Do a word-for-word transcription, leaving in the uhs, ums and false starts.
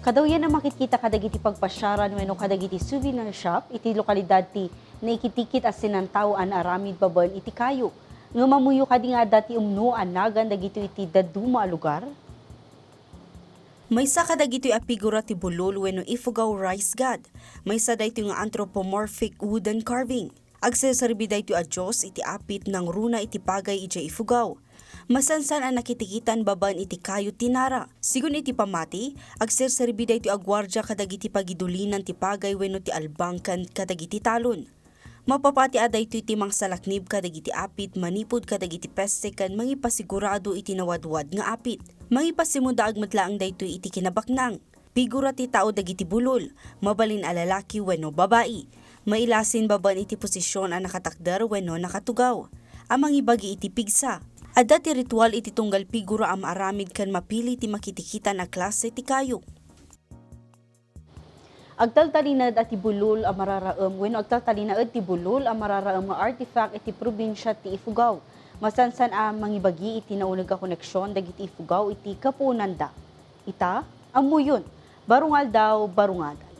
Kadawyan a makitkita kadagiti pagpasiaran wenno kadagiti souvenir shop iti lokalidad ti naikitikit a sinantaw a naaramid babaen iti kayo. Ngem ammoyo kadi nga adda ti umno a nagan dagitoy iti dadduma a lugar? Maysa kadagitoy a figura ti bulol wenno Ifugao rice god. Maysa daytoy nga anthropomorphic wooden carving. Agserserbi daytoy a dios iti apit nangruna iti pagay idiay Ifugao. Masansan a nakitikitan babaen iti kayo ti nara. Sigun iti pammati, agserserbi daytoy a guardia kadagiti pagidulinan ti pagay wenno ti albangken kadagiti talon. Mapapati a daytoy ti mangsalaknib kadagiti apit manipud kadagiti peste ken mangipasigurado iti nawadwad nga apit. Mangipasimud-aag met laeng daytoy iti kinabaknang. Figura ti tao dagiti bulol, mabalin a lalaki wenno babai. Mailasin babaen iti posisyon a nakatakder wenno nakatugaw, a mangibagi iti pigsa. Adda ti ritual iti tunggal figura a maaramid ken mapili ti makitikitan a klase ti kayo. Agtaltalinaed a ti bulol a mararaem wenno agtaltalinaed ti bulol a mararaem nga artifact iti probinsia ti Ifugao. Masansan a mangibagi iti nauneg a koneksion dagiti Ifugao iti kapuonanda. Ita, ammoyon, barungaldaw, barungada.